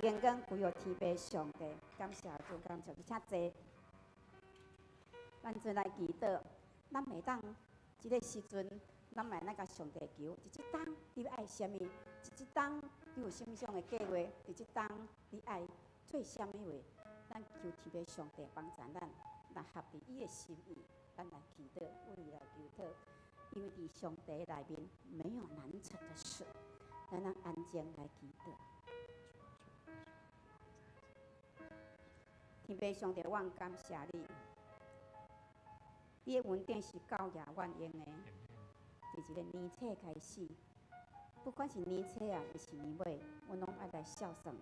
榮光歸予天父上帝，感謝主，感謝主，請坐。咱做來祈禱，咱會當這个時陣，咱來咱共上帝求，佇這冬你欲愛啥物？佇這冬你有啥物樣的計劃？佇這冬你愛做啥物話？咱求天父上帝幫助咱，來合佇伊的心意，咱來祈禱，為伊來求禱，因為佇上帝內面沒有難成的事，咱咱安靜來祈禱。天父上帝，我感謝你，你的恩典是夠也萬用的。佇一个年初開始，不管是年初啊，抑是年尾，阮攏愛來數算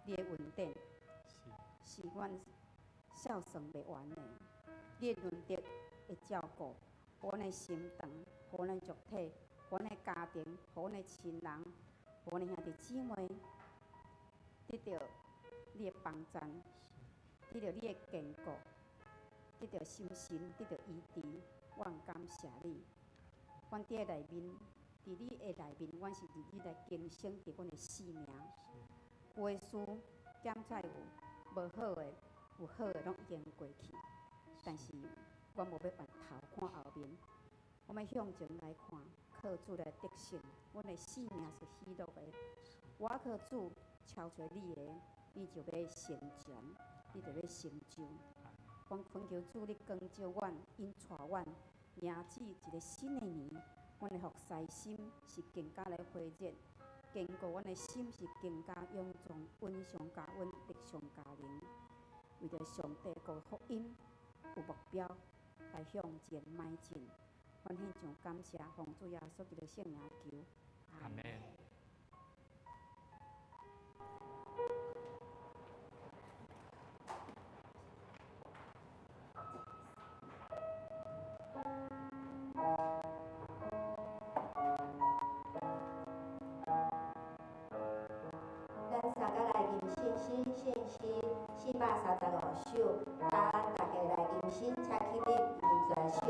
你的恩典，是阮數算袂完的。你的恩德會照顧，予阮的心腸，予阮的肉體，予阮的家庭，予阮的親人，予阮的兄弟姊妹，得著你的幫贊，得著你的堅固，得著信心，得著醫治。我感謝你。阮佇內面，佇你的內面，阮是日日來更新佇阮的生命。有的事檢查有無好的，有好的攏已經過去，但是阮無欲回頭看後面，我欲向前來看，靠主來得勝。阮的生命是喜樂的。我靠主超出你的，你就欲成全，你就欲成就。阮懇求主，你光照阮，引帶阮，迎接一個新的年。阮的服侍心是更加來火熱，堅固阮的心是更加勇壯，穩上加穩，力上加能。為著上帝國福音有目標來向前邁進。阮獻上感謝，奉主耶穌基督聖名求，阿門。咱三个來吟信心信詩435首，教咱大家來吟詩，請起立，吟全首。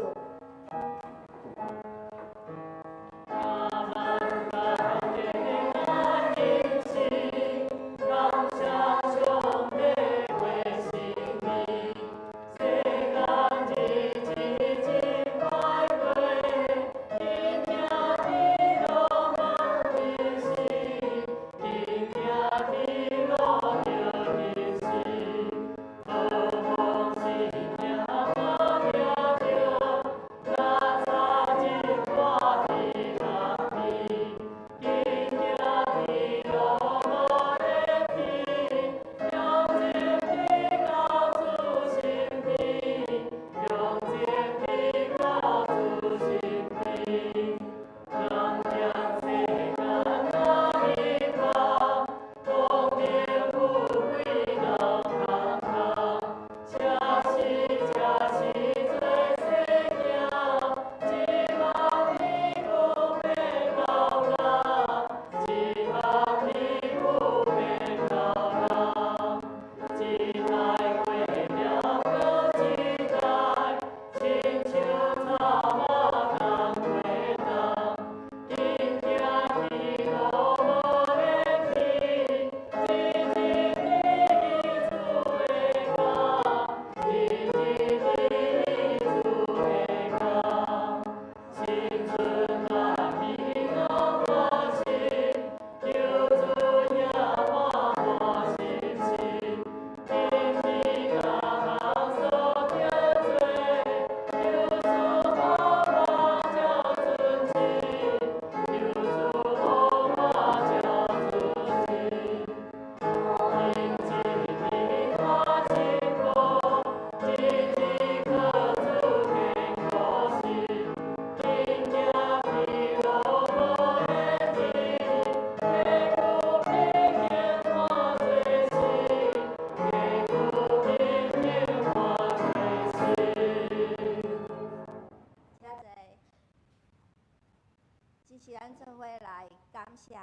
這是咱做伙來感謝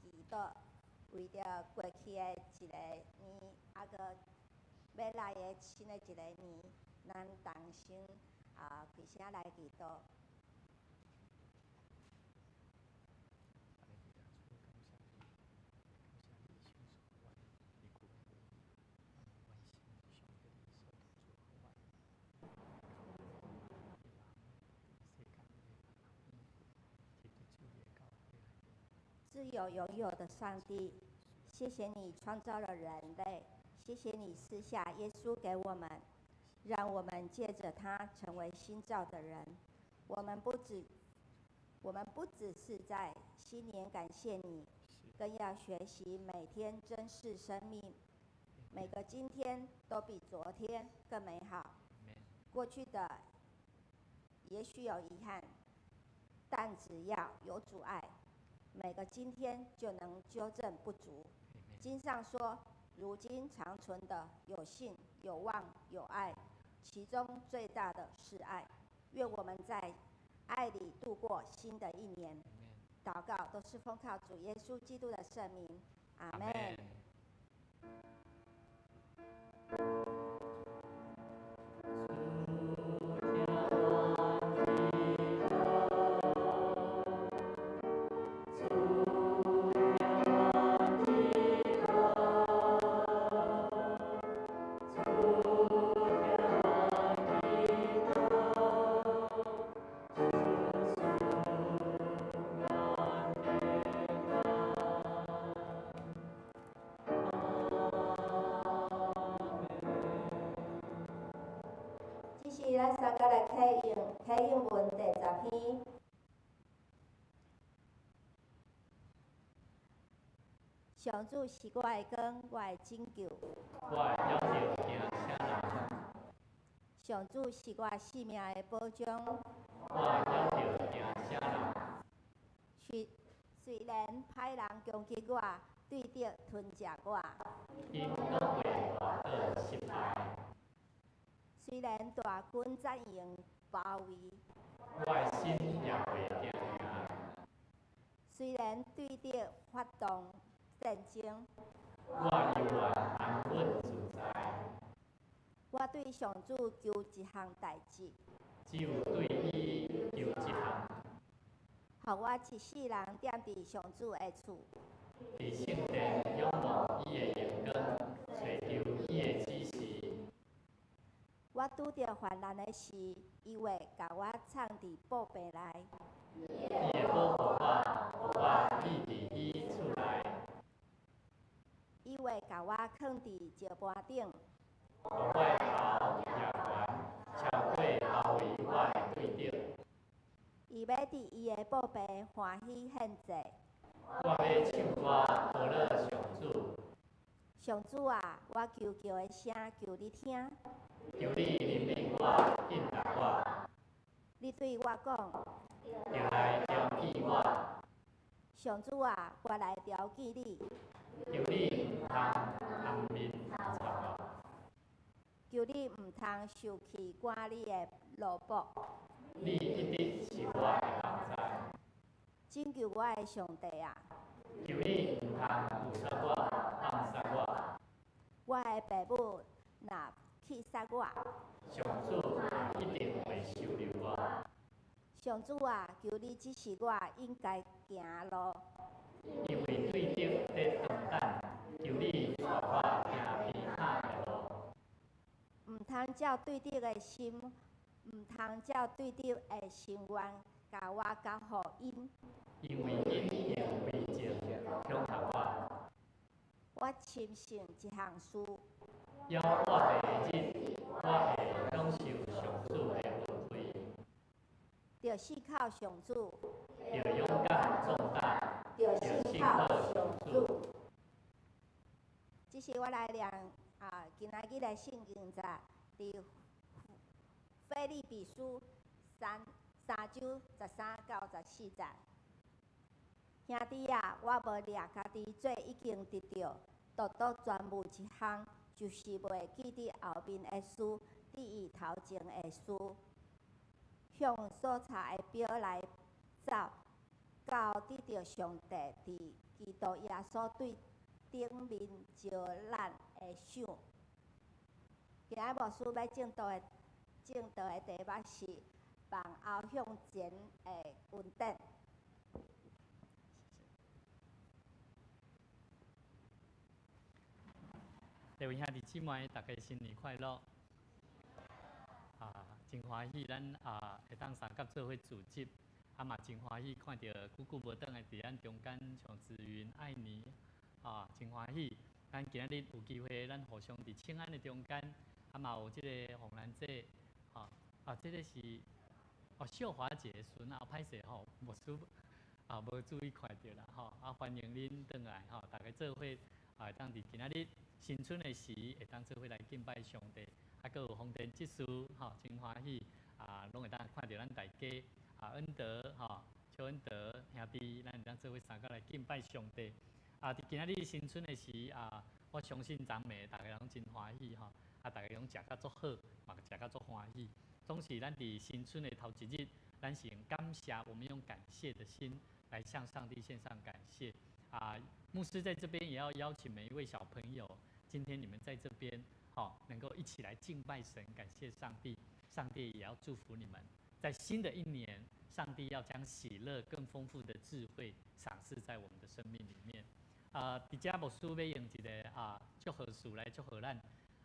基督，為著過去的一个年，猶閣欲來的新的一个年，咱同心啊，開聲來祈禱。自有永有的上帝，謝謝你創造了人類，謝謝你賜下耶穌給我們，讓我們借著他成為新造的人。我們不只是在新年感謝你，更要學習每天珍視生命，每個今天都比昨天更美好。過去的也許有遺憾，但只要有主愛，每個今天就能糾正不足。經上說，如今長存的有信、有望、有愛，其中最大的是愛。願我們在愛裡度過新的一年。禱告都是奉靠主耶穌基督的聖名，阿門。這是咱三個來啟用，啟用文第10篇。上主是我的光，我的拯救。我會曉得驚啥人？上主是我性命的保障。我會曉得驚啥人？雖然歹人攻擊我，對敵吞食我。𪜶閣袂跋倒失敗。雖然大軍紮營包圍，我的心也袂驚嚇。雖然對敵發動戰爭，我猶原安穩自在。我對上主求一項代誌，只有對伊求一項，予我一世人踮佇上主的厝，佇聖殿仰望伊的榮光，揣求伊的指示。我拄著患難的時，伊會共我藏佇寶坪內。伊會保護我，予我秘佇伊厝內。伊會共我囥佇石盤頂。予我的頭舉懸，超過包圍我的對敵。伊欲佇伊的寶坪歡喜獻祭。我欲唱歌歌頌上主。上主啊，我求告的聲，求你聽。求你憐憫我，應答我。你對我講，著來調戲我。上主啊，我來調戲你。求你毋通掩面插我。求你毋通受氣趕你的奴僕。你一直是我的幫助。拯救我的上帝啊！求你毋通誤殺我，暗殺我。我的爸母若棄殺我，上主一定會收留我。上主啊，求你指示我應該行的路。因為對敵佇等等，求你帶我行平坦的路。毋通照對敵的心，毋通照對敵的心願，共我交予𪜶。因為𪜶用詭計恐嚇我。我深信一項事。猶活的日，我會享受上主的恩惠。著信靠上主。著勇敢壯膽。著信靠上主。這是我來念啊，今仔日的聖經節，佇腓立比書3章13到14節。兄弟啊，我無掠家己做已經得著，獨獨專務一項，就是袂記得後面的事，佇伊頭前的事，向所差的標來走，到得著上帝佇基督耶穌對頂面召咱的賞。今仔牧師欲證道的題目是往後向前的恩典。各位兄弟姊妹，大家新年快樂！真歡喜，咱會當相佮做伙組織。啊嘛真歡喜看著久久無轉來佇咱中間，像子雲、愛妮，啊，真歡喜。咱今仔日有機會，咱互相佇請安的中間，啊嘛有這个洪蘭姐，吼，啊，這个是哦秀華姐的孫啊，歹勢吼，牧師啊無注意看著啦，吼，啊歡迎恁轉來吼，大家做伙啊，會當佇今仔日新春的時，會當做伙來敬拜上帝，啊，閣有豐田執事，吼，真歡喜啊，攏會當看著咱大家啊，恩德吼，邱恩德兄弟，咱會當做伙三個來敬拜上帝。啊，佇今仔日新春的時啊，我相信昨暝大家攏真歡喜吼，啊，大家攏食甲足好，嘛食甲足歡喜。總是咱佇新春的頭一日，咱是用感謝，我們用感謝的心來向上帝獻上感謝。啊，牧師在這邊也要邀請每一位小朋友，今天你們在這邊，好，能夠一起來敬拜神，感謝上帝。上帝也要祝福你們，在新的一年，上帝要將喜樂、更豐富的智慧賞賜在我們的生命裡面。啊，佇遮牧師欲用一个啊祝賀詞來祝賀咱，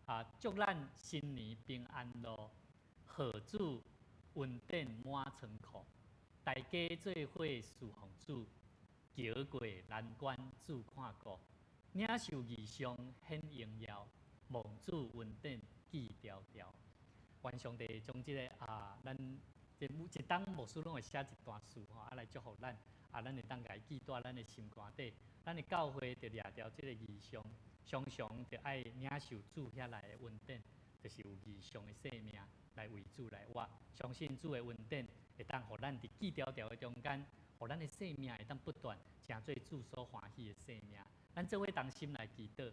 啊，祝咱新年平安樂，予主恩典滿倉庫，大家做伙侍奉主，橋過難關主看顧，領受異象顯榮耀，蒙主恩典記牢牢。願上帝將這个啊，咱這每一冬牧師攏會寫一段詞吼，啊來祝福咱，啊，咱會當共伊記佇咱的心肝底。咱的教會就掠著這个異象，常常就愛領受主遐來的恩典，就是有異象的生命來為主來活。相信主的恩典會當予咱佇記牢牢的中間，予咱的生命會當不斷成做主所歡喜的生命。咱做伙同心來祈禱，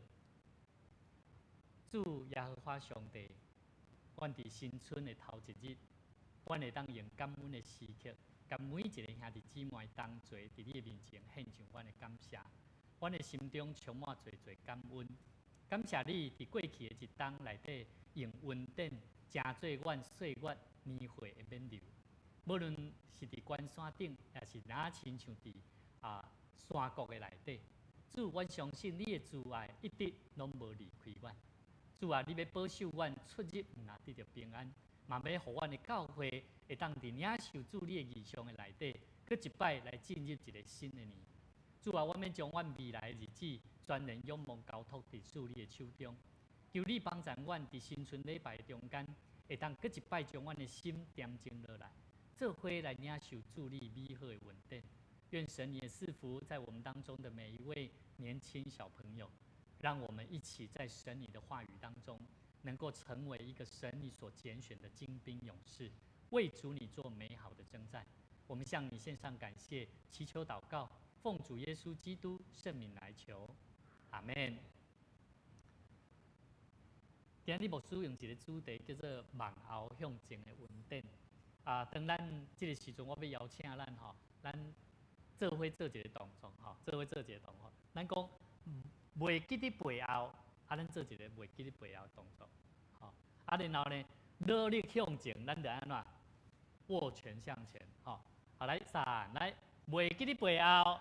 主耶和華上帝，阮佇新春的頭一日，阮會當用感恩的時刻，共每一个兄弟姊妹同齊佇你的面前獻上阮的感謝。阮的心中充滿濟濟感恩，感謝你佇過去的一冬內底用恩典成做阮歲月年歲的勉勵。無論是佇關山頂，抑是若親像佇啊山谷的內底，主，阮相信你的慈愛一直攏無離開阮。主啊，你欲保守阮出入毋若得著平安，嘛欲予阮的教會會當佇領受主你的異象的內底，閣一擺來進入一个新的年。主啊，阮欲將阮未來的日子全然仰望交託佇主你的手中，求你幫助阮佇新春禮拜中間，會當閣一擺將阮的心恬靜落來，做伙來領受主你美好的恩典。願神也賜福在我們當中的每一位年輕小朋友，讓我們一起在神你的話語當中，能夠成為一個神你所揀選的精兵勇士，為主你做美好的征戰。我們向你獻上感謝，祈求禱告。奉主耶穌基督聖名來求，阿門。今日牧師用一个主題叫做“往後向前的恩典”。啊，當咱這个時陣，我欲邀請咱吼，咱做伙做一个動作吼，做伙做一个動作。咱講袂記佇背後，啊，咱做一个袂記佇背後動作，吼。啊，然後呢，努力向前，咱就按怎握拳向前，吼。好，來三來，袂記佇背後。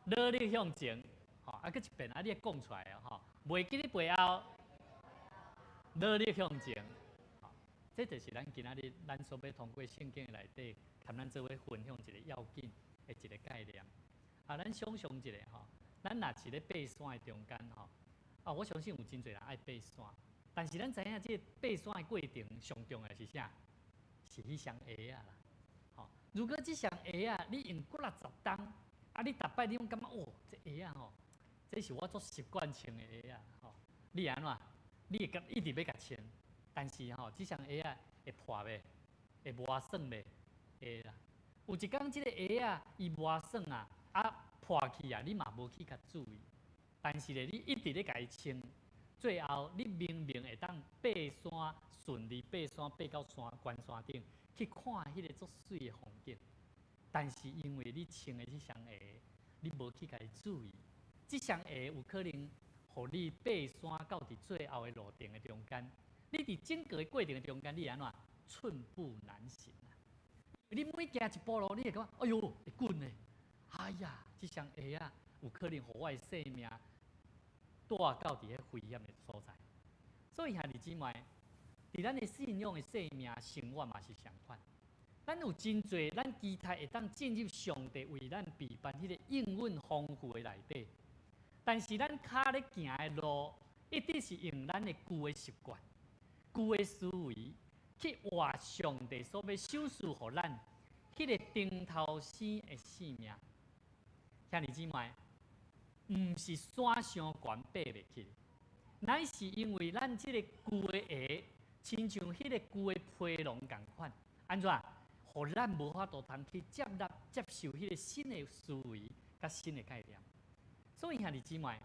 努力向前，吼，啊，閣一遍，啊，你愛講出來哦，吼，袂記佇背後，努力向前，吼，這就是咱今仔日咱所欲通過聖經的內底，共咱做伙分享一个要緊的一个概念。啊，咱想象一下吼，咱若是咧爬山的中間吼，啊，我相信有真濟人愛爬山，但是咱知影這个爬山的過程上重要是啥？是彼雙鞋仔啦，吼，如果這雙鞋仔你用幾若十冬，啊！你逐擺你攏感覺哦，這鞋仔吼，這是我足習慣穿的鞋仔吼。你按怎？你會共一直欲共穿，但是吼，這雙鞋仔會破袂？會磨損袂？會啦。有一工這个鞋仔伊磨損啊，啊破去啊，你嘛無去共注意。但是咧，你一直咧共伊穿，最後你明明會當爬山順利爬山爬到山懸山頂去看彼个足媠的風景。但是因為你穿的這雙鞋，你無去共伊注意，這雙鞋有可能予你爬山到佇最後的路程的中間，你佇整個的過程的中間，你會按怎寸步難行啊！你每行一步路，你會感覺，哎喲，會滾的，哎呀，這雙鞋仔有可能予我的性命帶到佇彼危險的所在。所以兄弟姊妹，佇咱的信仰的生命生活嘛是相款。咱有真濟，咱期待會當進入上帝為咱備辦彼個應允豐富的內底，但是咱跤咧行的路，一直是用咱的舊的習慣、舊的思維去活上帝所欲賞賜予咱彼個重頭生的生命。兄弟姊妹，毋是山傷懸爬袂起，乃是因為咱這个舊的鞋，親像彼個舊的皮囊仝款，按怎？予咱無法度通去接納、接受彼个新的思維佮新的概念。所以兄弟姊妹，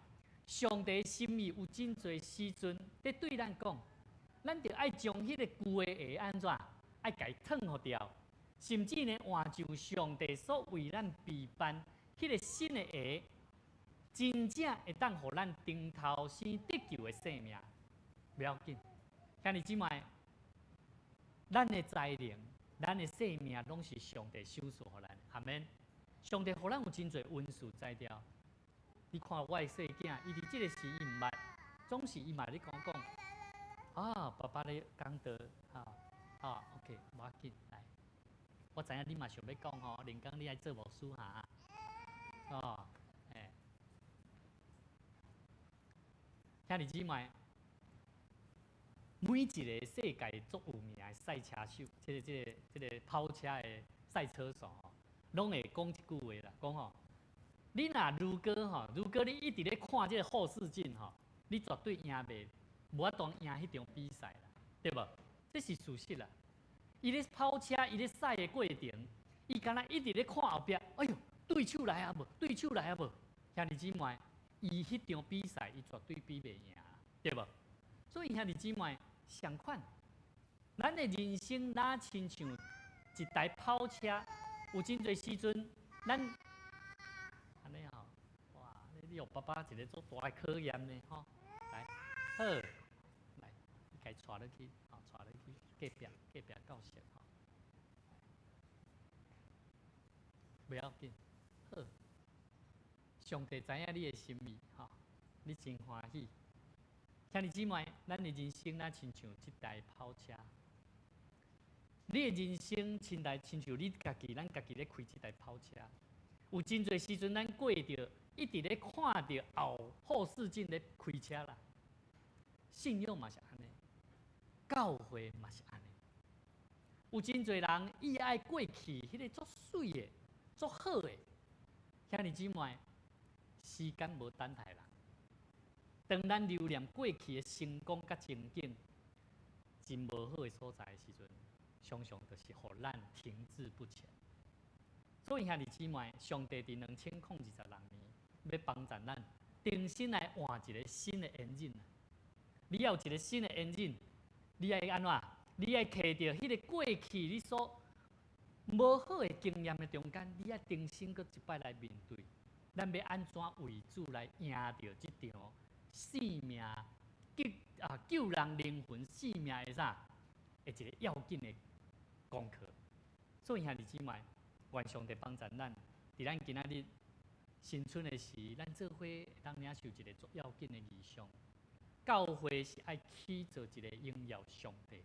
上帝心意有真濟時陣佇對咱講，咱著愛將彼个舊的鞋按怎？愛共伊褪予掉，甚至呢換上上帝所為咱備辦彼个新的鞋，真正會當予咱重頭生得救的生命。袂要緊，兄弟姊妹，咱的才能、咱的生命，攏是上帝賞賜予咱，阿們。上帝予咱有真濟恩賜才調。你看我的細囝，伊佇這个時伊毋捌，總是伊嘛咧講講，啊，爸爸咧講道，哈，啊，OK，無要緊，來，我知影你嘛想欲講吼，連講你愛做牧師哈，哦，欸，兄弟姊妹，每一个世界足有名的賽車手，這個跑車的賽車手吼，攏會講一句話啦，講吼，你若如果吼，如果你一直咧看這个後視鏡吼，你絕對贏袂，無法度贏彼場比賽啦，對無？這是事實啦。伊咧跑車，伊咧賽的過程，伊敢若一直咧看後壁，哎喲，對手來啊無？對手來啊無？兄弟姊妹，伊彼場比賽，伊絕對比袂贏，對無？所以兄弟姊妹，相款，咱的人生若親像一台跑車，有真濟時陣，咱按呢吼，哇！你予爸爸一个足大的考驗呢，吼！來，好，來，你共伊帶落去，吼，帶落去隔壁隔壁教室吼，袂要緊，好，上帝知影你的心意，吼，你真歡喜。兄弟姊妹，咱的人生若親像這台跑車，你的人生親來親像你家己，咱家己咧開這台跑車，有真濟時陣，咱過著一直咧看著後後視鏡咧開車啦。信仰嘛是按呢，教會嘛是按呢。有真濟人伊愛過去彼个足媠的、足好的，兄弟姊妹，時間無等待人。當咱留戀過去的成功佮情景，真無好的所在的時陣，常常就是予咱停滯不前。所以兄弟姊妹，上帝佇2026年欲幫助咱重新來換一个新的 engine。你要有一个新的 engine，你愛按怎？你愛摕著彼个過去你所無好的經驗的中間，你愛重新閣一擺來面對。咱欲按怎為主來贏著這場生命救啊救人靈魂性命的啥？的一个要緊的功課。所以兄弟姊妹，願上帝幫助咱，佇咱今仔日新春的時，咱做伙會當領受一个足要緊的異象。教會是愛去做一个榮耀上帝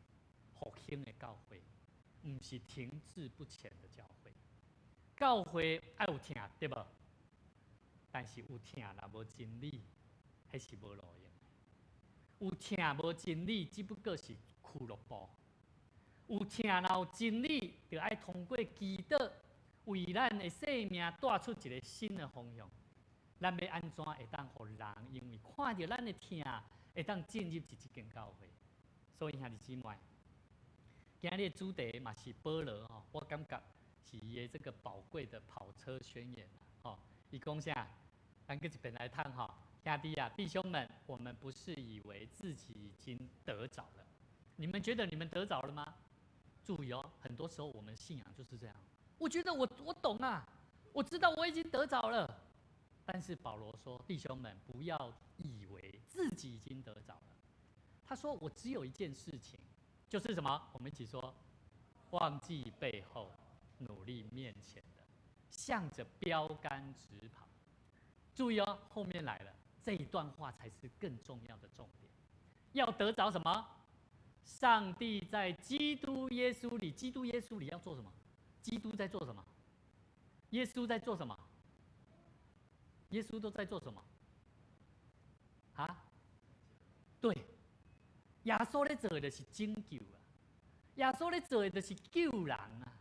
復興的教會，毋是停滯不前的教會。教會愛有疼，對無？但是有疼若無真理，彼是無路用的。有疼無真理，只不過是俱樂部。有疼若有真理，就愛通過祈禱，為咱的生命帶出一个新的方向。咱欲按怎會當予人，因為看著咱的疼，會當進入這間教會。所以兄弟姊妹，今日的主題嘛是保羅吼，我感覺是伊的這个寶貴的跑車宣言吼。伊講啥？咱閣一遍來讀吼，兄弟啊，弟兄們，我們不是以為自己已經得著了。你們覺得你們得著了嗎？注意哦，很多時候我們信仰就是這樣。我覺得我懂啊，我知道我已經得著了。但是保羅說：“弟兄們，不要以為自己已經得著了。”他說：“我只有一件事情，就是什麼？我們一起說：忘記背後，努力面前的，向着標杆直跑。”注意哦，後面來了這一段話才是更重要的重點。要得著什麼？上帝在基督耶穌裡，基督耶穌裡要做什麼？基督在做什麼？耶穌在做什麼？耶穌都在做什麼？啊？對，耶穌咧做的就是拯救啊！耶穌咧做的就是救人啊！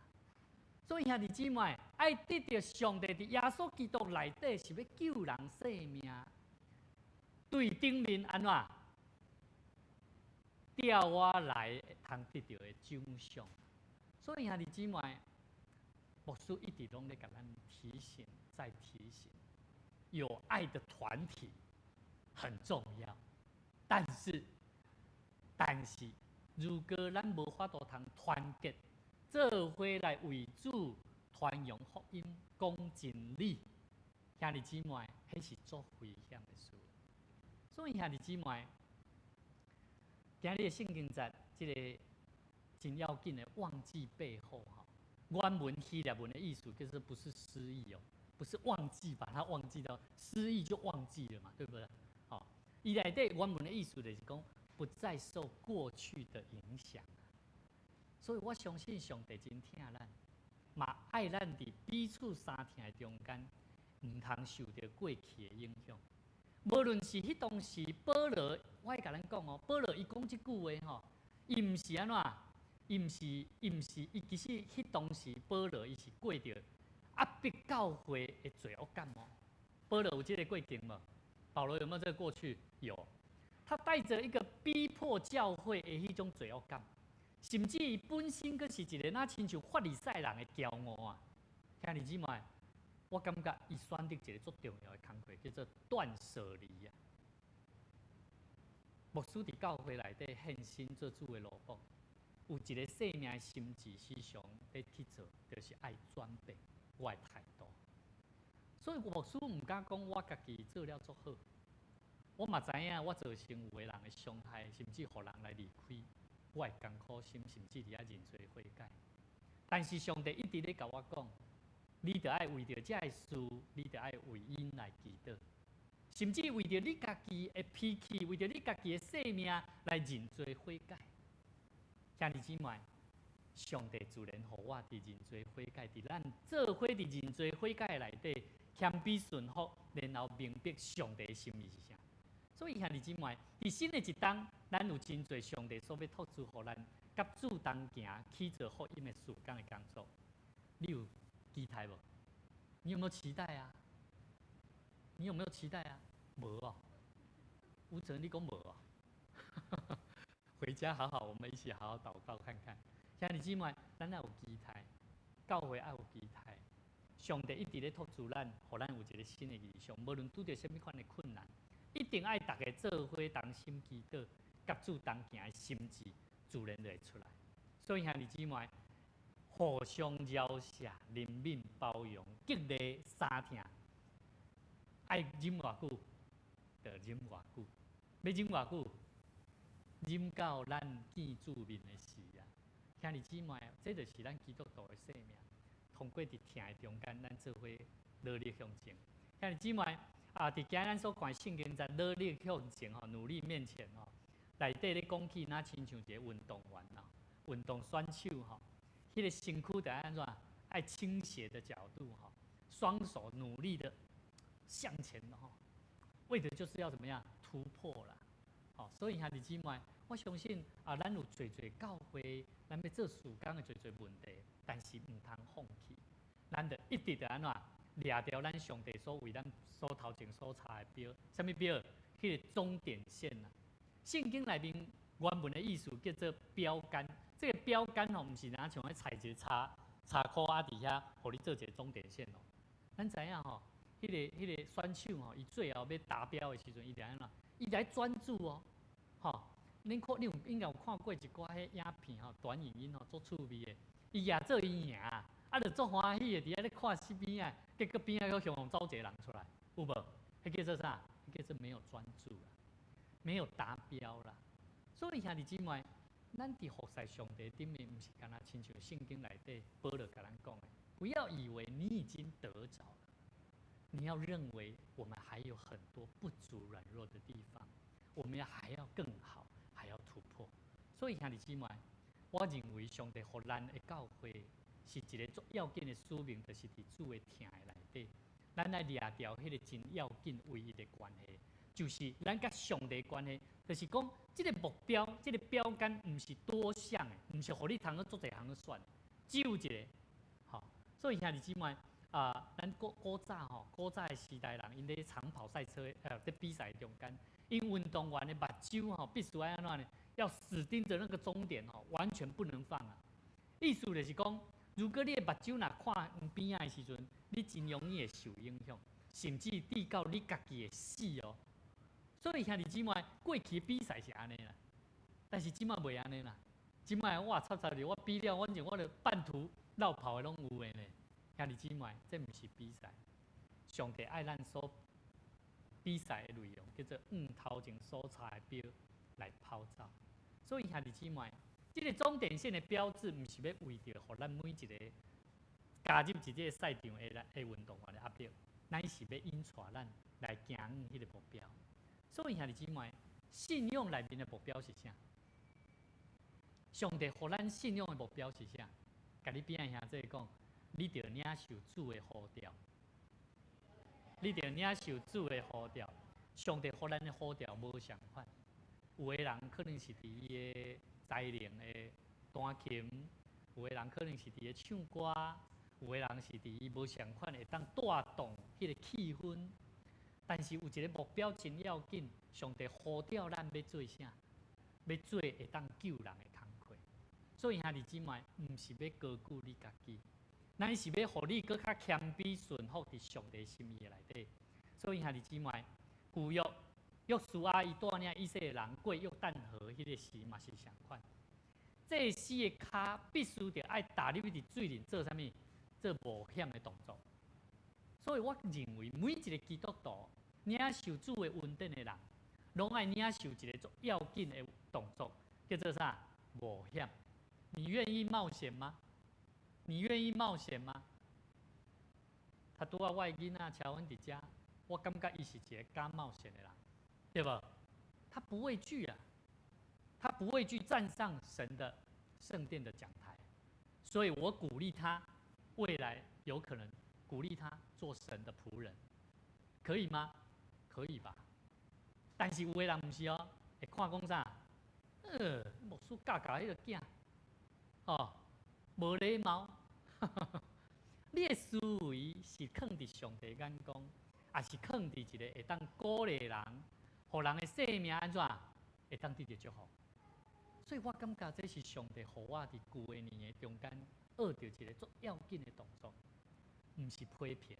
所以兄弟姊妹，愛得著上帝佇耶穌基督內底是欲救人性命。對頂面按怎？調我來通得著的獎賞。所以兄弟姊妹，牧師一直攏咧共咱提醒，再提醒，有愛的團體很重要，但是，如果咱無法度通團結，做伙來為主傳揚福音、講真理，兄弟姊妹，彼是足危險的事。所以兄弟姊妹，今日的聖經節，這个真要緊的，忘記背後哈。原文希臘文的意思就是不是失憶哦，不是忘記，把它忘記掉，失憶就忘記了嘛，對不對？好，伊內底原文的意思就是講，不再受過去的影響。所以我相信上帝真疼咱，嘛愛咱佇彼此相疼的中間，毋通受著過去的影響。無論是彼當時保羅，我會共咱講哦，保羅伊講這句話吼，伊毋是按怎？伊毋是，伊其實彼當時保羅伊是過著壓迫教會的罪惡感哦。保羅有這個過程無？保羅有沒有這個過去？有，他帶著一個逼迫教會的彼種罪惡感，甚至伊本身閣是一個若親像法利賽人的驕傲啊！兄弟姊妹，我感覺伊選擇一個足重要的工課，叫做斷捨離啊。牧師佇教會內底獻身做主的奴僕，有一个生命的心志時常咧去做，就是愛轉變我的態度。所以牧師毋敢講我家己做了足好，我嘛知影我造成有的人的傷害，甚至予人來離開，我會艱苦心，甚至佇遐認罪悔改。但是上帝一直咧共我講，你著愛為著這个事，你著愛為𪜶來祈禱，甚至為著你家己的脾氣，為著你家己的生命來認罪悔改。兄弟姊妹，上帝自然予我佇認罪悔改，佇咱做伙佇認罪悔改內底謙卑順服，然後明白上帝的心意是啥。所以兄弟姊妹，佇新的一冬，咱有真濟上帝所欲託付予咱，佮主同行去做福音的事工的工作。你有期待無？你有沒有期待啊？你有沒有期待啊？無哦。吳哲，你講無哦？回家好好，我們一起好好禱告看看。兄弟姊妹，咱愛有期待，教會愛有期待。上帝一直咧托住咱，予咱有一个新的異象。無論拄著啥物款的困難，一定愛逐家做伙同心祈禱，佮主同行的心志，自然就會出來。所以兄弟姊妹，互相饒恕、憐憫、包容、激勵、相疼。愛忍偌久，就忍偌久。欲忍偌久？忍到咱見主面的時啊！兄弟姊妹，這就是咱基督徒的生命。通過佇疼的中間，咱做伙努力向前。兄弟姊妹啊，佇今咱所看聖經在努力向前吼，努力面前吼，內底咧講起，若親像一个運動員啦，運動選手吼，彼个身軀著愛按怎？愛傾斜的角度吼，雙手努力的向前吼，為的就是要怎麼樣突破啦。吼，所以兄弟姊妹，我相信啊，咱有濟濟教會，咱欲做事工的濟濟問題，但是毋通放棄，咱著一直著按怎掠著咱上帝所為咱所頭前所插的標，啥物標？彼个終點線啊！聖經內面原文的意思叫做標杆，這个標杆吼，毋是若像彼踩一个叉叉箍仔佇遐，予你做一个終點線哦。咱知影吼，彼个選手吼，伊最後欲達標的時陣，伊著按怎？伊來專注哦，吼！恁看，你有應該有看過一寡彼影片吼，短影音吼，足趣味的。伊舉做伊贏，啊，就足歡喜的，佇遐咧看視邊仔，結果邊仔閣雄雄走一个人出來，有無？彼叫做啥？彼叫做沒有專注啦，沒有達標啦。所以兄弟姊妹，咱佇服侍上帝頂面，毋是干焦親像聖經內底保羅共咱講的，不要以為你已經得著了，你要認為我們還有很多不足、軟弱的地方，我們要還要更好，還要突破。所以兄弟姊妹，我認為上帝予咱的教會是一个足要緊的使命，就是佇主的疼的內底，咱愛掠牢彼個真要緊唯一的關係，就是咱佮上帝關係，就是講這个目標、這个標桿毋是多項的，毋是予你通去足濟項去選，只有一个。吼，所以兄弟姊妹啊，咱古古早吼，古早的時代人，𪜶咧長跑賽車，佇比賽中間，𪜶運動員的目睭吼，必須愛按怎呢？要死盯著那個終點吼，完全不能放啊！意思就是講，如果你的目睭若看邊仔的時陣，你真容易會受影響，甚至致到你家己會死哦。所以兄弟姊妹，過去比賽是按呢啦，但是這擺袂按呢啦。這擺我插插哩，我比了，反正我就半途落跑的攏有的呢。兄弟姊妹，這毋是比賽，上帝愛咱所比賽的內容叫做向頭前所插的標來跑走。所以兄弟姊妹，這个終點線的標誌，毋是欲為著予咱每一个加入佇這个賽場的的運動員的壓力，乃是欲引帶咱來行向彼个目標。所以兄弟姊妹，信仰內面的目標是啥？上帝予咱信仰的目標是啥？共你邊仔兄弟講，你著領受主的呼召，你著領受主的呼召。上帝予咱的呼召無仝款，有的人可能是佇伊的才能的彈琴，有的人可能是佇咧唱歌，有的人是佇伊無仝款會當帶動彼个氣氛。但是有一个目標真要緊，上帝呼召咱欲做啥？欲做會當救人的工課。所以兄弟姊妹，毋是欲高舉你家己，乃是欲予你閣較謙卑順服佇上帝心意的內底。所以兄弟姊妹，舊約約書亞伊帶領以色列人過約旦河彼个時嘛是仝款。祭司的跤必須著愛踏入去佇水裡做啥物？做冒險的動作。所以我認為每一个基督徒領受主的恩典的人，攏愛領受一个足要緊的動作，叫做啥？冒險。你願意冒險嗎？你願意冒險嗎？他拄仔我的囡仔喬恩佇遮，我感覺伊是一个敢冒險的人，對無？他不畏懼啊，他不畏懼站上神的聖殿的講台，所以我鼓勵他，未來有可能鼓勵他做神的僕人，可以嗎？可以吧？但是有的人毋是哦，會看講啥？牧師教教彼个囝，哦，無禮貌。你的思維是囥佇上帝眼光，抑是囥佇一个會當鼓勵人，予人的生命按怎會當得著祝福？所以我感覺這是上帝予我佇舊的年的中間學著一个足要緊的動作，毋是批評，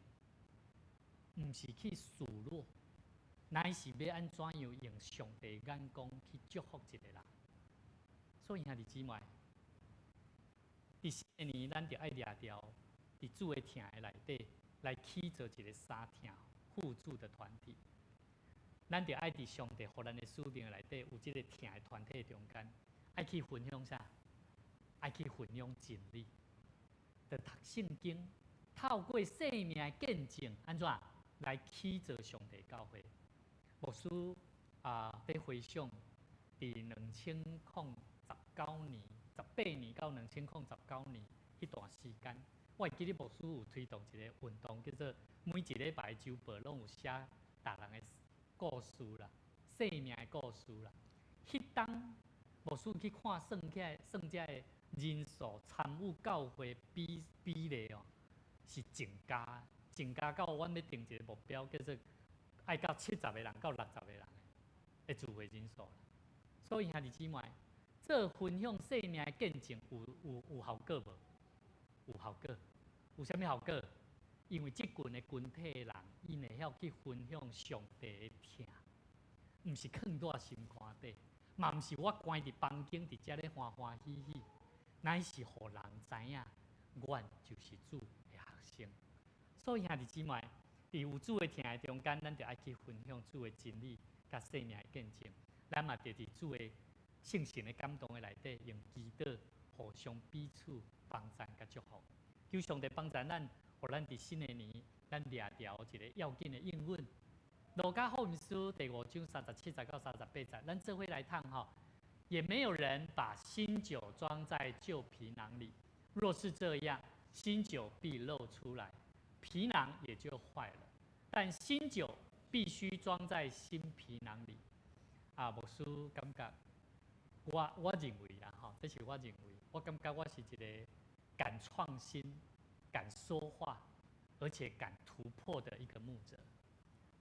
毋是去數落，乃是欲按怎樣用上帝眼光去祝福一個人。所以兄弟姊妹，佇新的年，咱著愛掠牢佇主的疼的內底，來起造一个相疼互助的團體。咱著愛佇上帝予咱的使命內底，有這个疼的團體中間，愛去分享啥？愛去分享真理。著讀聖經，透過生命的見證，按怎來起造上帝教會？牧師啊，佇回想佇2019年、18年到2019年彼段時間，我會記得牧師有推動一个運動，叫做每一禮拜週報攏有寫逐人的故事啦，生命的故事啦。彼當牧師去看算起來，算這个人數參與教會比例哦，是增加，增加到阮欲定一个目標，叫做愛到70個人到60個人的聚會人數啦。所以兄弟姊妹，做分享生命的見證有效果無？有效果。有啥物效果？因為這群的群體的人，𪜶會曉去分享上帝的疼，毋是囥佇心肝底，嘛毋是我關佇房間佇遮咧歡歡喜喜，乃是予人知影，阮就是主的學生。所以兄弟姊妹，佇有主的疼的中間，咱就愛去分享主的真理，佮生命的見證。咱嘛著佇主的聖神的感動的內底，用祈禱互相彼此幫贊佮祝福。求上帝幫助咱，予咱佇新的年，咱掠牢一个要緊的應允。路加福音書第五章37節到38節，咱做伙來讀吼。也沒有人把新酒裝在舊皮囊裡，若是這樣，新酒必漏出來，皮囊也就壞了。但新酒必須裝在新皮囊裡。啊，牧師感覺，我認為啦，吼，這是我認為，我感覺我是一個敢創新、敢說話，而且敢突破的一個牧者。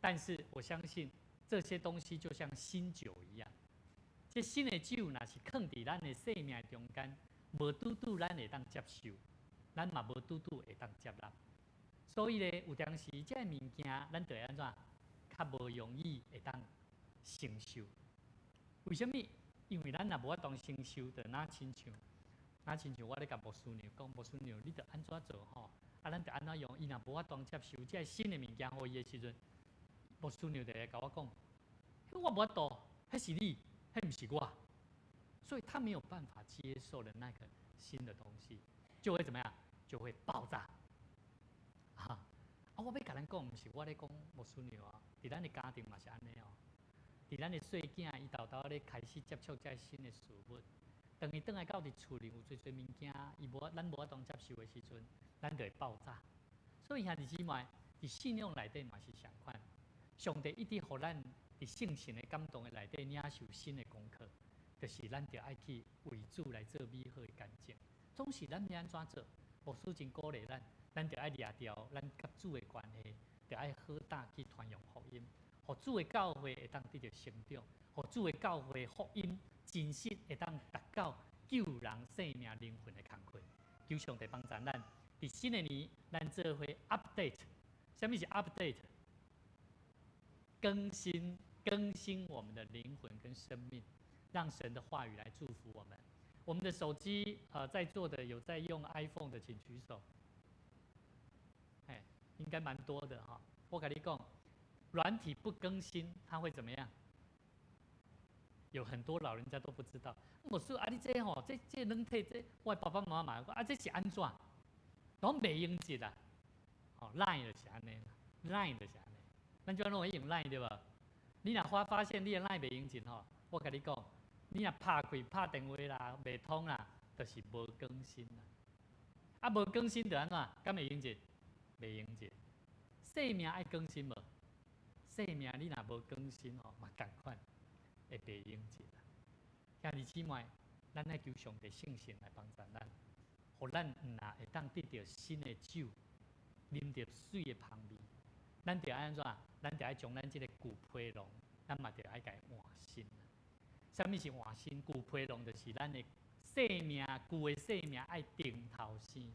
但是我相信這些東西就像新酒一樣，這新的酒若是囥佇咱的生命中間，無拄拄咱會當接受，咱嘛無拄拄會當接納。所以咧，有當時這个物件，咱就會按怎較無容易會當承受。為啥物？因為咱若無法度承受，就若親像我咧共牧師娘講，牧師娘，你著按怎做吼？啊，咱著按怎用？伊若無法度接受這个新的物件予伊的時陣，牧師娘就會共我講，彼我無法度，彼是你，彼毋是我。所以他沒有辦法接受的那個新的東西，就會怎麼樣？就會爆炸。哈！啊，我欲共咱講，毋是我咧講牧師娘啊，佇咱的家庭嘛是按呢哦。佇咱的細囝，伊沓沓咧開始接觸這新的事物，當伊轉來到佇厝裡有濟濟物件，伊無咱無法度接受的時陣，咱就會爆炸。所以兄弟姊妹，佇信仰內底嘛是相款，上帝一直予咱佇聖神的感動的內底領受新的功課，就是咱著愛去為主來做美好的見證。總是咱欲按怎做，牧師真鼓勵咱，咱著愛掠牢咱佮主的關係，著愛好膽去傳揚福音。予主的教會會當得著成長，予主的教會福音真實會當達到救人生命靈魂的工課。求上帝幫助咱，佇新的年，咱做伙 update。啥物是 update？更新，更新我們的靈魂跟生命，讓神的話語來祝福我們。我們的手機，在座的有在用 iPhone 的，請舉手。哎，應該蠻多的哈。我共你講，軟體不更新，它會怎麼樣？有很多老人家都不知道。我說啊，你這吼，這軟體，這我爸爸媽媽講啊，這是按怎？攏袂用得啦。哦，Line 就是按呢，Line 就是按呢。咱就攏會用 Line 對無？你若發現你的 Line 袂用得吼，我共你講，你若拍開拍電話啦，袂通啦，就是無更新啦。啊，無更新就按怎？敢會用得？袂用得。生命愛更新無？生命你若無更新吼，嘛仝款會袂用得啦。兄弟姊妹，咱愛求上帝聖神來幫助咱，予咱毋若會當得著新的酒，啉著媠的芳味。咱著愛按怎？咱著愛將咱這个舊皮囊，咱嘛著愛共伊換新。啥物是換新？舊皮囊就是咱的生命，舊的生命愛重頭生。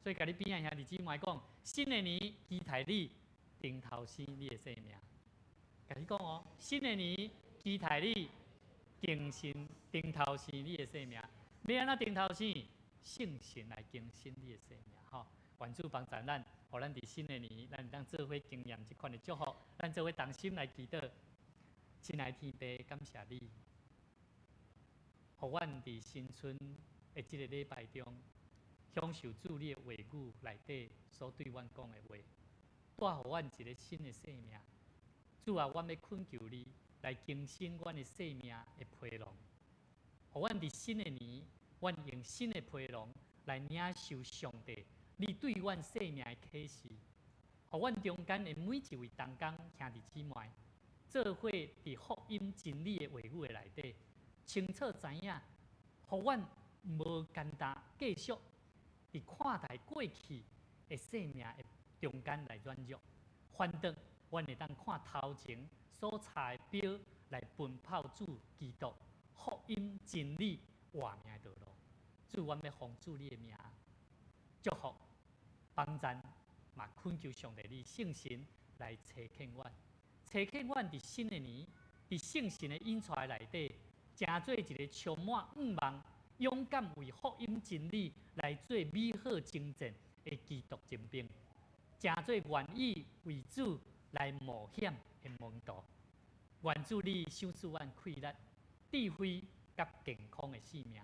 所以，共你邊仔兄弟姊妹講，新的年期待你重頭生你的生命。共你講哦，新的年期待你更新重頭生你的生命。欲按怎重頭生？聖神來更新你的生命。吼，願主幫助咱，予咱佇新的年，咱會當做伙經驗這款的祝福。咱做伙同心來祈禱，親愛天父，感謝你，予阮佇新春的這個禮拜中，享受主你的話語內底所對阮講的話，帶予阮一個新的生命。主啊，阮欲懇求你來更新阮的生命的皮囊，予阮佇新的年，阮用新的皮囊來領受上帝你對阮生命的啟示，予阮中間的每一位同工兄弟姊妹，做伙佇福音真理的話語的內底，清楚知影，予阮無簡單繼續佇看待過去的生命的中間來軟弱，反轉阮會當看頭前所差的標來奔跑主基督福音真理活命的道路。主，阮欲奉主你的名祝福幫贊，嘛懇求上帝你聖神來差遣阮，差遣阮佇新的年，佇聖神的引帶內底，成做一個充滿向望、勇敢為福音真理來做美好征戰的基督精兵，成做願意為主來冒險的門徒。願主你賞賜阮氣力、智慧佮健康的生命，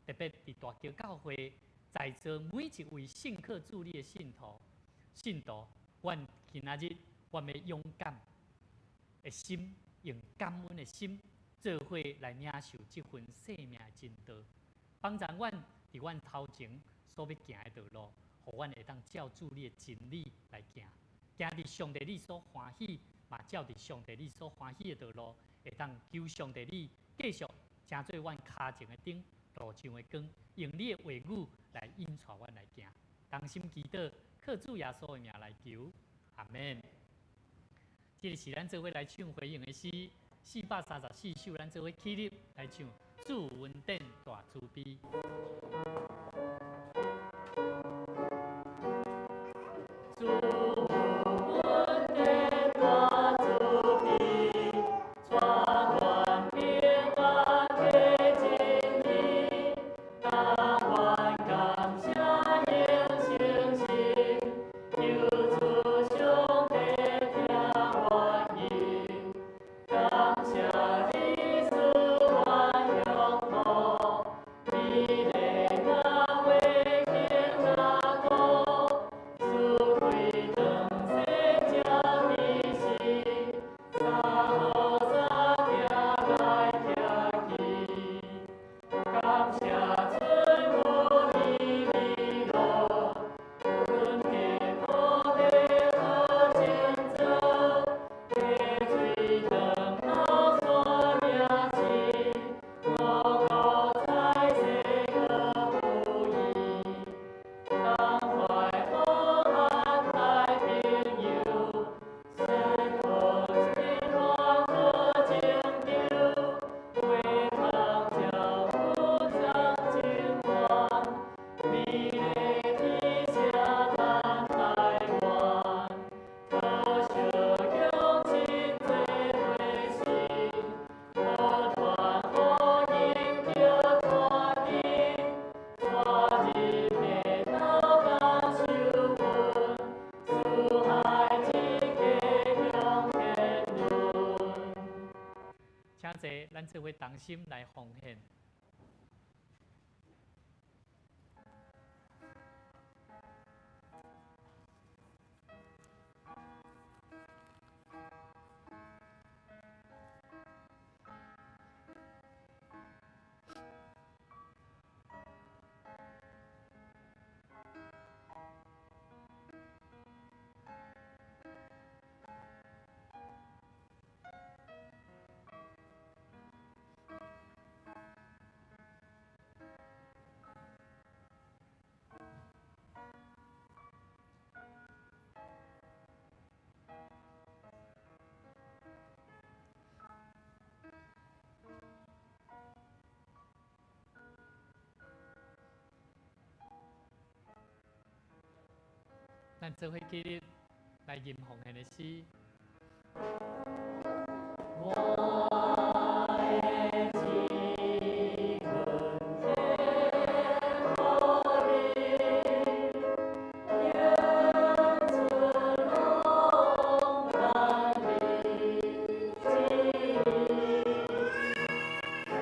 特別佇大橋教會在座每一位信靠主你的信徒，阮今仔日阮欲勇敢的心，用感恩的心，做伙來領受這份生命的真道，幫助阮佇阮頭前所欲行的道路，予阮會當照主你的真理來行，行佇上帝你所歡喜，嘛照佇上帝你所歡喜的道路，會當求上帝你繼續成做阮跤前的燈，路上的光，用你的話語來引帶阮來行。同心祈禱，靠主耶穌的名來求，阿們。這个是咱做伙來唱回應的詩，434首，咱做伙起立來唱。主恩典大慈悲。主恩典大慈悲，帶阮平安的真理，但愿感謝永生神，求主上帝聽阮音，感謝你賜阮享福，美麗那話行那道，賜開當世才知識，三好三行來行去，感謝春有你美樂，阮的土地好種作，溪水長老山嶺青，五穀菜色閣有伊，東懷好漢大朋友，石頭千萬好拯救，話通照顧長情願，美麗天下咱台灣，可惜鄉親做伙心，無傳福音叫帶恁，帶入的老港受訓，四海一家享天倫。請坐，咱做伙同心來奉獻。咱做伙起立來吟奉獻的詩。我的至恩天予你，永存攏萬里旨意。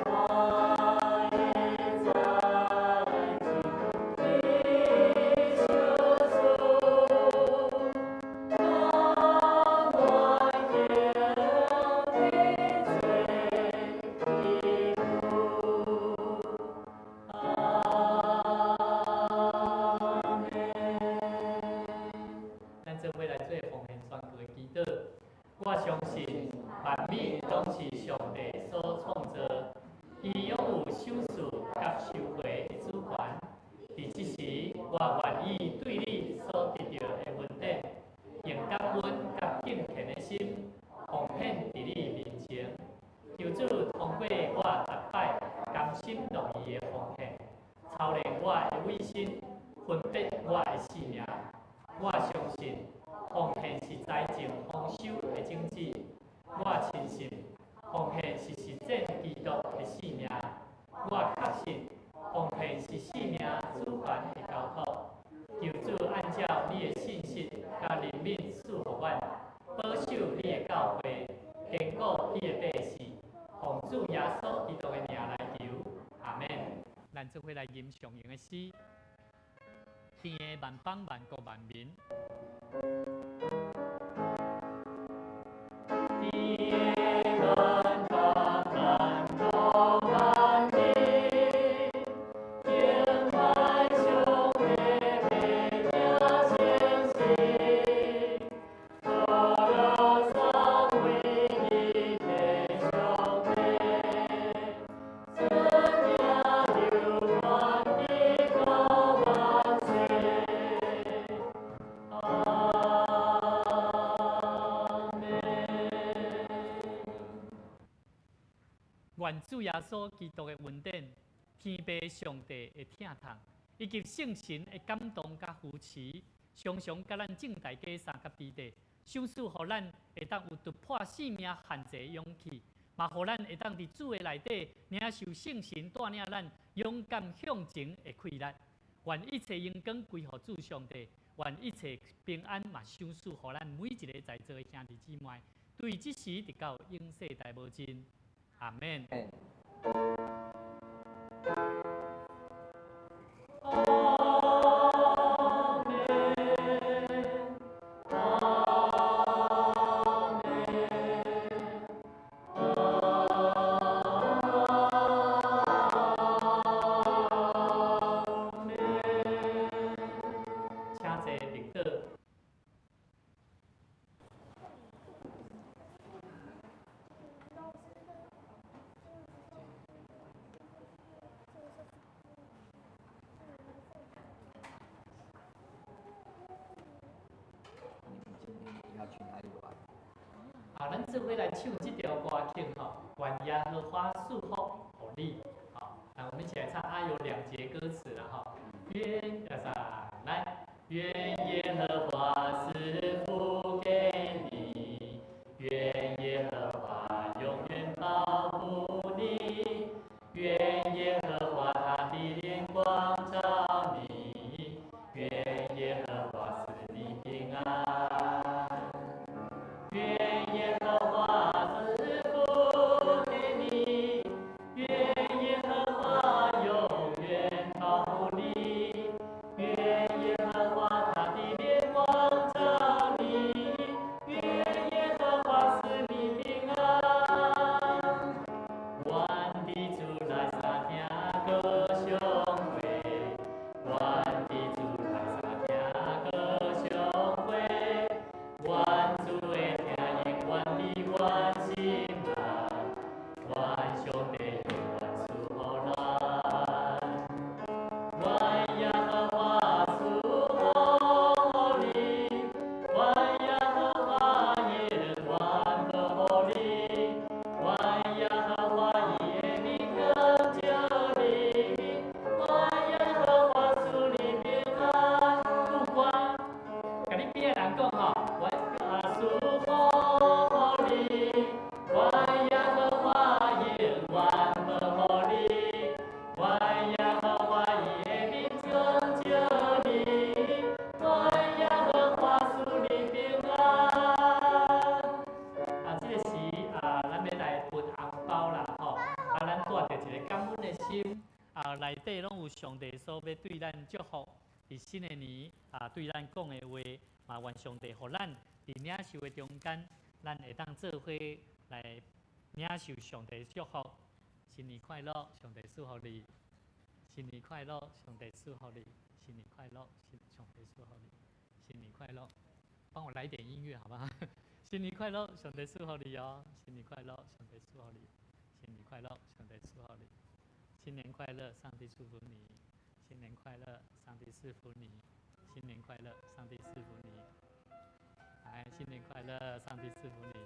我的財情你相賜，甘願行天做義阿們。咱做伙來做奉獻宣告的祈禱。我相信萬物攏是上帝所創造，伊擁有賞賜佮收回的主權。佇這時，我願意對你所得著的恩典，用感恩佮敬虔的心奉獻佇你面前。求主通過我逐擺甘心樂意的奉獻，操練我的委身，分別我的性命。我相信奉獻是財政豐收的種子。我深信奉獻是實踐基督的性命。我確信奉獻是性命主權的交託。求主按照你的信實佮憐憫賜予阮，保守你的教誨，堅固你的百姓。奉主耶穌基督的名來求，阿們。咱做伙來吟上用的詩，天的萬邦萬國萬民。天的萬邦萬國萬民，敬拜上帝的名，願主耶穌基督的恩典、天父上帝的疼痛，以及聖神的感動佮扶持，常常佮咱眾大家相佮佇咧，賞賜予咱會當有突破性命限制的勇氣，嘛予咱會當佇主的內底領受聖神帶領咱勇敢向前的氣力。願一切榮光歸予主上帝，願一切平安嘛賞賜予咱每一个在座的兄弟姊妹，對這時直到永世代無盡。阿門。請坐立倒。你們今天要去哪裡玩？啊，咱做伙來唱這條歌曲吼，願耶和華賜福予你。好，那我們一起來唱，啊，有兩節歌詞啦，吼。願三來，願耶和華賜福給你，願耶和華永遠保護你，願耶和華他的臉光照你，願耶和華賜你平安。願耶和華賜福給你，願耶和華永遠保護你，願耶和華他的臉光照你，願耶和華賜你平安。願佇主內三聽歌頌會，願佇主內三聽歌頌會，願主的疼永遠佇阮心內，願上帝永遠賜予咱。願耶和華賜福予你，願耶和華永遠保護你，願耶和華伊的面光照你，願耶和華賜你平安。副官，共你邊的人講吼，願賜福予你，願耶和華永遠保護你，願耶和華伊的面光照你，願耶和華賜你平安。啊，這个時啊，咱欲來分紅包啦，吼！啊，咱帶著一个感恩的心，啊，內底攏有上帝所欲對咱祝福，佇新的年啊，對咱講的話，嘛願上帝予咱佇領受的中間，咱會當做伙來領受上帝祝福。新年快樂，上帝賜予你。新年快樂，上帝賜予你。新年快樂，上帝賜予你。新年快樂，幫我來點音樂好不好？新年快樂，上帝賜予你哦！新年快樂，上帝賜予你。新年快樂，上帝賜予你。新年快樂，上帝祝福你。新年快樂，上帝賜福你。新年快樂，上帝賜福你。來，新年快樂，上帝賜福你。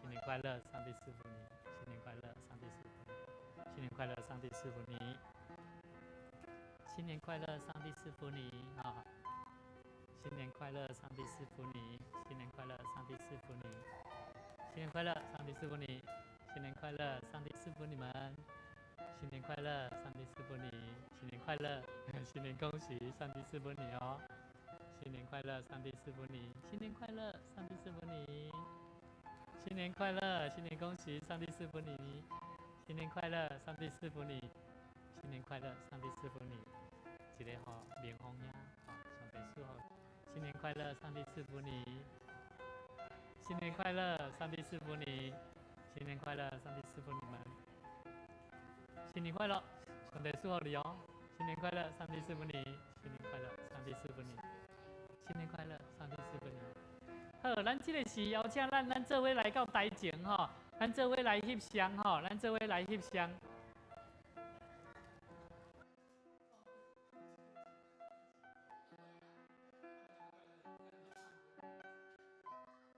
新年快樂，上帝賜福你。新年快樂，上帝賜福你。新年快樂，上帝賜福你。新年快樂，上帝賜福你啊！新年快樂，上帝賜福你。新年快樂，上帝賜福你。新年快樂，上帝賜福你。新年快樂，上帝賜福你們。新年快樂，上帝賜福你。新年快樂，新年恭喜，上帝賜福你哦。新年快樂，上帝賜福你。新年快樂，上帝賜福你。新年快樂，新年恭喜，上帝賜福你。新年快樂，上帝賜福你。新年快樂，上帝賜福你。一個吼明風呀，好，上帝賜福。新年快樂，上帝賜福你。新年快樂，上帝賜福你。新年快樂，上帝賜福你們。新年快樂，上帝賜福你哦。新年快樂，上帝賜福你。新年快樂，上帝賜福你。新年快樂，上帝賜福你。好，咱這個是邀請咱，咱做伙來到台前吼，咱做伙來翕相吼，咱做伙來翕相。